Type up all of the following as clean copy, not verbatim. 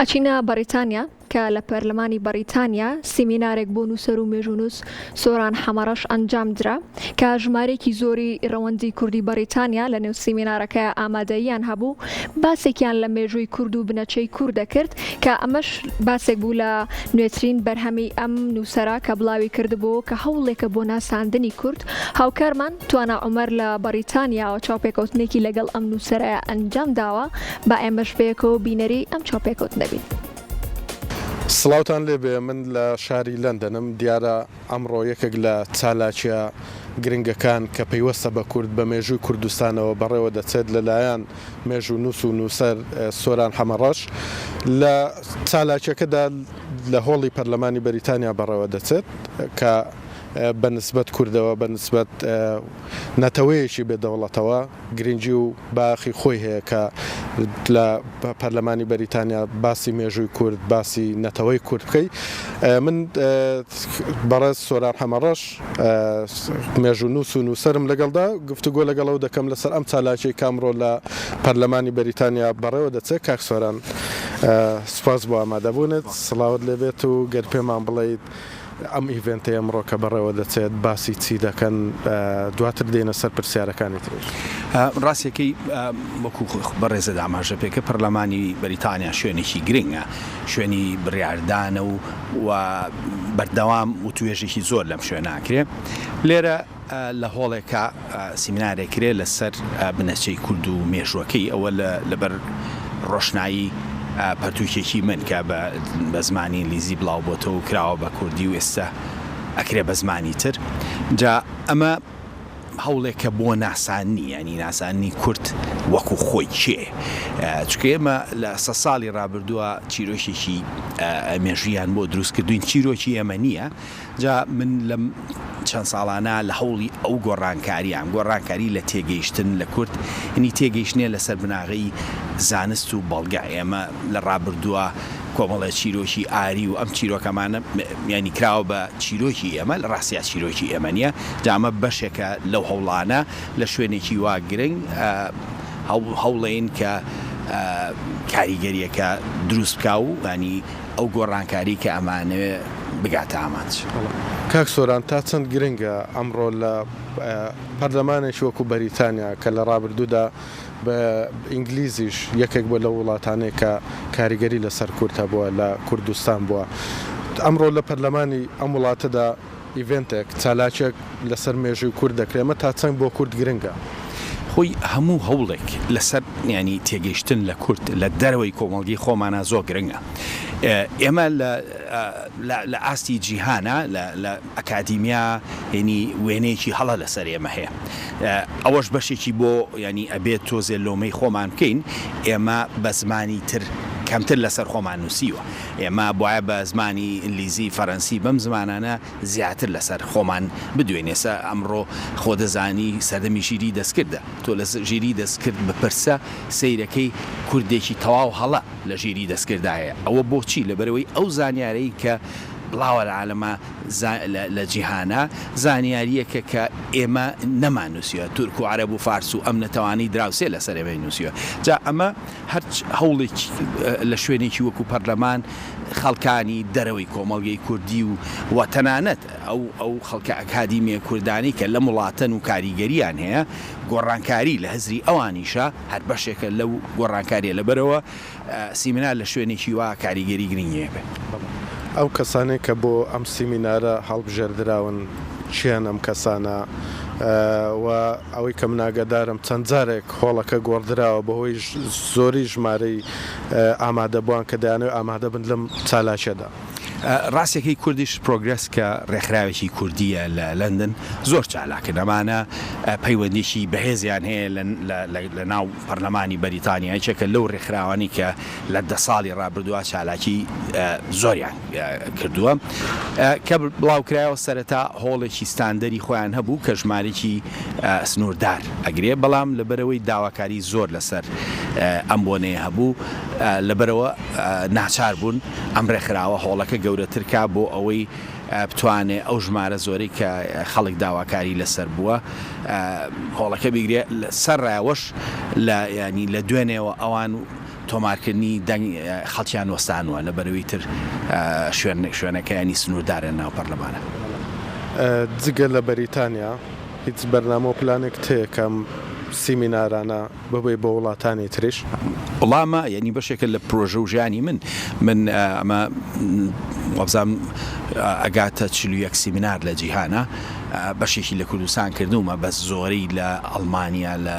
ئەچینە بەڕیتانیا کە لە پەرلەمانی بەڕیتانیا سیمینارێک بۆ نووسەر و مێژوونووس سۆران حەمەڕەش ئەنجامدرا کە ژمارەیەکی زۆری رەوەندی کوردی بەڕیتانیا لە نێو سیمینارەکەیا ئامادەییان هەبوو باسێکیان لە مێژووی کورد و بنەچەی کورد دەکرد کە ئەمەش باسێک بوو لە نوێترین بەرهەمی ئەم نووسەرە کە بڵاوی کردبۆوە کە هەوڵێکە بۆ ناساندنی کورد هاوکارمان توانا عومەر لە بەڕیتانیاوە چاوپێکەوتنێکی لەگەڵ ئەم نووسەرەیا ئەنجام داوە، با ئێمەش بەیەکەوە بینەری ئەم چاوپێکەوتنە بین. سڵاوتان لێبێ من لە شاری لەندەنم، دیارە ئەمڕۆ یەکێک لە چالاکیە گرنگەکان کە پەیوەستە بە کورد بە مێژووی کوردستانەوە بەڕێوە دەچێت لەلایەن مێژوونووس و نووسەر سۆران حەمەڕەش لە چالاکیەکەدا لە هۆڵی پەرلەمانی بەریتانیا بەڕێوە دەچێت کە بە نسبەت کوردەوە، بە نسبەت نەتەوەیەکی بێ دەوڵەتەوە گرنگی و بایەخی خۆی هەیە کە لە پەرلەمانی بەریتانیا باسی مێژووی کورد، باسی نەتەوەی کورد بکەی. من بەڕێز سۆران حەمەڕەش مێژوونووس و نووسەرم لەگەڵدا گفتوگۆ لەگەڵ ئەو دەکەم لەسەر ئەم چالاکیەی کە ئەمڕۆ لە پەرلەمانی بەریتانیا بەڕێوە دەچێت. کاک سۆران سوپاس بۆ ئامادەبوونت، سڵاوت لێبێت و گەر پێمان بڵێیت ئەم event ەی ئەمڕۆ کە بەڕێوە دەچێت باسی چی دەکەن؟ دواتر دێینە سەر پرسیارەکانی تریش. ڕاستیەکەی وەکو بەڕێزت ئاماژە پێکرد پەرلەمانی بەریتانیا شوێنێکی گرنگە، شوێنی بڕیاردانە و و بەردەوام وتوێژێکی زۆر لەم شوێنە ئەکرێ. لێرە لە هۆڵێکا سیمینارێک کرێ لەسەر بنەچەی کورد و مێژووەکەی، ئەوە لەبەر ڕۆشنایی پەرتووکێکی من کە بە زمانی ئینگلیزی بڵاو بۆتەوە و کراوە بە کوردی و ئێستا ئەکرێ بە زمانی تر. جا ئەمە هەوڵێکە بۆ ناساندنی، یانی ناساندنی کورد وەکوو خۆی کێیە. چونکە ئێمە لە سە ساڵی ڕابردووە چیرۆکێکی مێژوویان بۆ دروست کردووین، چیرۆکی ئێمە نییە. جا من لەم چەند ساڵانە لە هەوڵی ئەو گۆڕانکارییەم، گۆڕانکاری لە تێگەیشتن لە کورد، یەنی تێگەیشتنێ لەسەر بناغەی زانست و بەڵگە، ئێمە لە ڕابردووە کۆمەڵێ چیرۆکی ئاری و ئەم چیرۆکەمانە یانی کراوە بە چیرۆکی ئێمە، لە ڕاستیا چیرۆکی ئێمە نییە، جا ئەمە بەشێکە لەو هەوڵانە لە شوێنێکی وا گرنگ هەوڵێین کە کاریگەرییەکە دروست بکا و یانی ئەو گۆڕانکاری کە ئەمانەوێ بگاتە ئامانج. کاک سۆران تا چەند گرنگە ئەمڕۆ لە پەرلەمانێکی وەکو بەریتانیا کە لە ڕابردوودا بە ئینگلیزیش یەکێک بووە لەو وڵاتانەی کە کاریگەری لەسەر کورد هەبووە لە کوردستان بووە ئەمڕۆ لە پەرلەمانی ئەم وڵاتەدا event ێک، چالاکیەک لەسەر مێژووی کورد دەکرێت، ئەمە تا چەند بۆ کورد گرنگە؟ خۆی هەموو هەوڵێک لەسەر یانی تێگەیشتن لە کورد لە دەرەوەی کۆمەڵگەی خۆمانا زۆر گرنگە. ئێمە لە لە ئاستی جیهانا لە لە ئەکادیمیا یانی وێنەیەکی هەڵە لەسەر ئێمە هەیە. ئەوەش بەشێکی بۆ یانی ئەبێت تۆزێ لۆمەی خۆمان بکەین، ئێمە بە زمانی تر کەمتر لەسەر خۆمان نووسیوە. ئێمە بوایە بە زمانی ئینگلیزی، فەرەنسی بەم زمانانە زیاتر لەسەر خۆمان بدوێین. ئێستا ئەمڕۆ خۆ دەزانی سەردەمی ژیری دەستکردە. تۆ لە ژیری دەستکرد بپرسە سەیرەکەی کوردێکی تەواو هەڵە لە ژیری دەستکردا هەیە. ئەوە بۆچی؟ لەبەرئەوەی ئەو زانیارەی کە بڵاوە لە عالەما لە جیهانا زانیارییەکە کە ئێمە نەماننووسیوە. تورک و عەرەب و فارس و ئەم نەتەوانەی دراوسێ لەسەر ئێمەی نووسیوە. جا ئەمە هەر هەوڵێک لە شوێنێکی وەکو پەرلەمان خەڵکانی دەرەوەی کۆمەڵگەی کوردی و و تەنانەت ئەو ئەو خەڵکە ئەکادیمیە کوردانەی کە لەم وڵاتەن و کاریگەریان هەیە گۆڕانکاری لە هزری ئەوانیشە هەر بەشێکە لەو گۆڕانکاریە لەبەرئەوە سیمینار لە شوێنێکی وا کاریگەری گرنگی هەبێ. ئەو کەسانەی کە بۆ ئەم سیمینارە هەڵبژێردراون کێن ئەم کەسانە و ئەوەی کە من ئاگادارم چەند جارێک هۆڵەکە گۆڕدراوە بەهۆی زۆری ژمارەی ئامادەبووان کە دەیانەوێت ئامادە بن لەم چالاکیەدا. ڕاستەکەی کوردیش پرۆگرێس کە ڕێکخراوێکی کوردییە لە لەندەن زۆر چالاکن ئەمانە پەیوەندیی بەهێزیان هەیە لە ناو پەرلەمانی بەریتانیا یەکێکە لەو ڕێکخراوانەی کە لە دە ساڵی ڕابردووە چالاکی زۆریان کردووە کە بڵاوکرایەوە سەرەتا هۆڵێکی ستاندەری خۆیان هەبوو کە ژمارێکی سنووردار ئەگرێ بەڵام لەبەرەوەی داواکاری زۆر لەسەر ئەم بۆنەیە هەبوو لەبەرەوە ناچار بوون ئەم ڕێکخراوە هۆڵەکە گەورەتر کا بۆ ئەوەی بتوانێ ئەو ژمارە زۆرەی کە خەڵک داواکاری لەسەر بووە هۆڵەکە بیگرێ سەر ڕاوەش لە ینی لە دوێنێوە ئەوان. تۆمارکردنی دەنگ خەڵکیان وەستانوە لەبەرئەوەی تر شوێن شوێنەکەیانی سنووردارە ناو پەرلەمانە. جگە لە بەریتانیا هیچ بەرنامە و پلانێکت هەیە کە ئەم سیمینارانە ببەی بۆ وڵاتانی تریش؟ وەڵا ئەمە یانی بەشێکە لە پرۆژە و ژیانی من من ئەمە وابزانم ئەگاتە 41 سیمینار لە جیهانە بەشێکی لە کوردستان کردوومە بەس زۆرەی لە ئەڵمانیا لە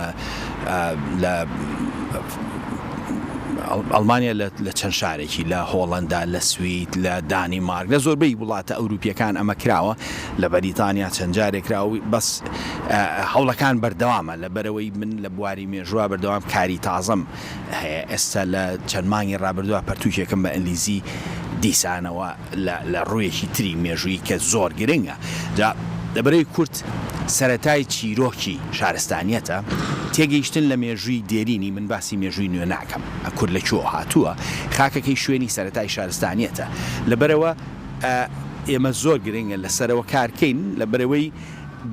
لە ئەڵمانیا لە چەند شارێکی لە هۆڵەندا لە سوید لە دانیمارک لە زۆربەی وڵاتە ئەوروپیەکان ئەمە کراوە لە بەریتانیا چەند جارێک کراوە بەس هەوڵەکان بەردەوامە لەبەرئەوەی من لە بواری مێژووە بەردەوام کاری تازەم هەیە ئێستا لە چەند مانگی ڕابردووە پەرتووکێکم بە ئینگلیزی دیسانەوە لە ڕوویەکی تری مێژوویی کە زۆر گرنگە جا لەبەرەی کورد سەرەتای چیرۆکی شارستانیەتە تێگەیشتن لە مێژووی دێرینی من باسی مێژووی نوێ ناکەم کورد لە کوێوە هاتووە خاکەکەی شوێنی سەرەتای شارستانیەتە لەبەرئەوە ئێمە زۆر گرنگە لەسەرەوە کارکەین لەبەرئەوەی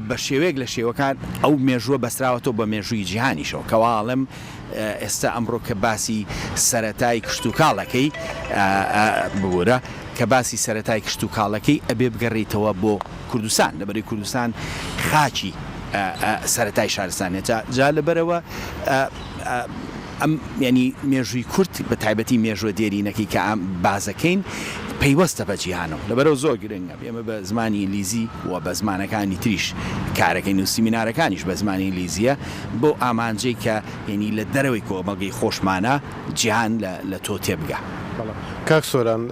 بە شێوەیەک لە شێوەکان ئەو مێژووە بەستراوەتەوە بە مێژووی جیهانیشەوە کەوا ئەڵێم ئێستا ئەمڕۆ کە باسی سەرەتای کشتوکاڵەکەی ببورە کە باسی سەرەتای کشتوکاڵەکەی ئەبێ بگەڕێیتەوە بۆ کوردستان لەبەرەی کوردستان خاکی سەرەتای شارستانیەتە جا لەبەرەوە ئەم یانی مێژووی کورد بە تایبەتی مێژووە دێرینەکەی کە ئەم بازەکەین پەیوەستە بە جیهانەوە لەبەرەوە زۆر گرنگە ئێمە بە زمانی ئینگلیزی و بە زمانەکانی تریش کارەکەین و سیمینارەکانیش بە زمانی ئینگلیزیە بەو ئامانجەی کە یانی لە دەرەوەی کۆمەڵگەی خۆشمانە جیهان لە تۆ تێبگا. بەڵێ کاک سۆران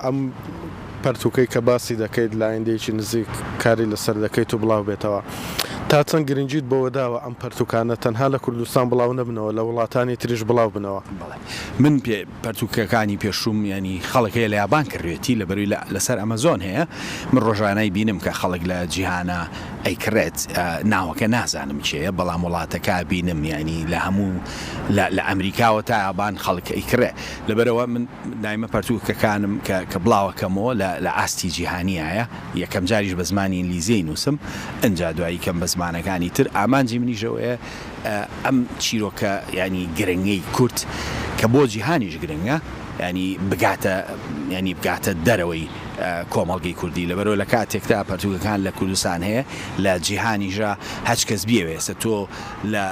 ئەم پەرتووکەی کە باسی دەکەیت لە ئایندەیەکی نزیک کاری لەسەر دەکەیت و بڵاو بێتەوە تا چەند گرنگیت بەوە داوە ئەم پەرتووکانە تەنها لە کوردستان بڵاو نەبنەوە لە وڵاتانی تریش بڵاو بنەوە؟ بەڵێ من پەرتووکەکانی پێشووم یانی خەڵک هەیە لە یابان کڕیوێتی لەبەروی لەسەر ئەمەزۆن هەیە من ڕۆژانای بینم کە خەڵک لە جیهانا ئەیکڕێت ناوەکە نازانم کێیە بەڵام وڵاتەکە بینم یانی لە هەموو لە ئەمریکاوە تا یابان خەڵک ئەیکڕێ لەبەرئەوە من دایمە پەرتووکەکانم کە کە بڵاوەکەمەوە لە لە ئاستی جیهانیایە یەکەم جاریش بە زمانی ئینگلیزی ئەینووسم ئنجا دوایی کەم بە زمانەکانی تر ئامانجی منیش ئەوەیە ئەم چیرۆکە یانی گرنگەی کورد کە بۆ جیهانیش گرنگە یانی بگاتە یانی بگاتە دەرەوەی کۆمەڵگەی کوردی لەبەرئەوە لە کاتێکدا پەرتووکەکان لە کوردستان هەیە لە جیهانیشا هەچ کەس بیەوێ ئێستا تۆ لە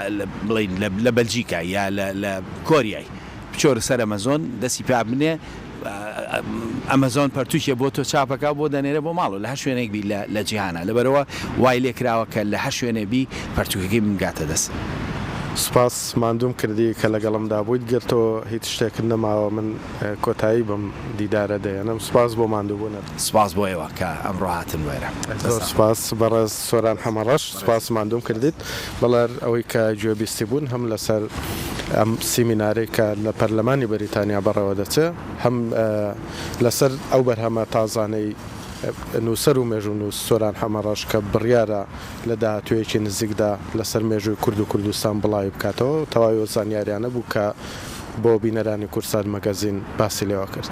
بڵێین لە بەلجیکای یا لە لە کۆریای بچۆرە سەر ئەمەزۆن دەستی پیا بنێ ئەمەزۆن پەرتوکێ بۆ تۆ چاپەکا بۆ دەنێرێ بۆ ماڵەوە لە هەر شوێنێک بی لە جیهانا لەبەرئەوە وای لێ کراوە کە لە هەر شوێنێ بی پەرتوکەکەی بمگاتە دەست. سوپاس ماندووم کردی کە لەگەڵمدا بوویت گەر تۆ هیچ شتێکت نەماوە من کۆتایی بەم دیدارە دەهێنم سوپاس بۆ ماندووبوونت. سوپاس بۆ ئێوە کە ئەمڕۆ هاتن بۆ ئێرە. زۆر سوپاس بەڕێز سۆران حەمەڕەش سوپاس ماندووم کردیت. بەڵێ ئەوەی کە گوێبیستی بوون هەم لەسەر ئەم سیمینارەی کە لە پەرلەمانی بەریتانیا بەڕێوە دەچێ هەم لەسەر ئەو بەرهەمە تازانەی نووسەر و مێژوونووس سۆران حەمەڕەش کە بڕیارە لە داهاتوویەکی نزیکدا لەسەر مێژووی کورد و کوردستان بڵاوی بکاتەوە تەواوی ئەو زانیاریانە بوو کە بۆ بینەرانی کوردسات مەگەزین باسی لێوە کرد.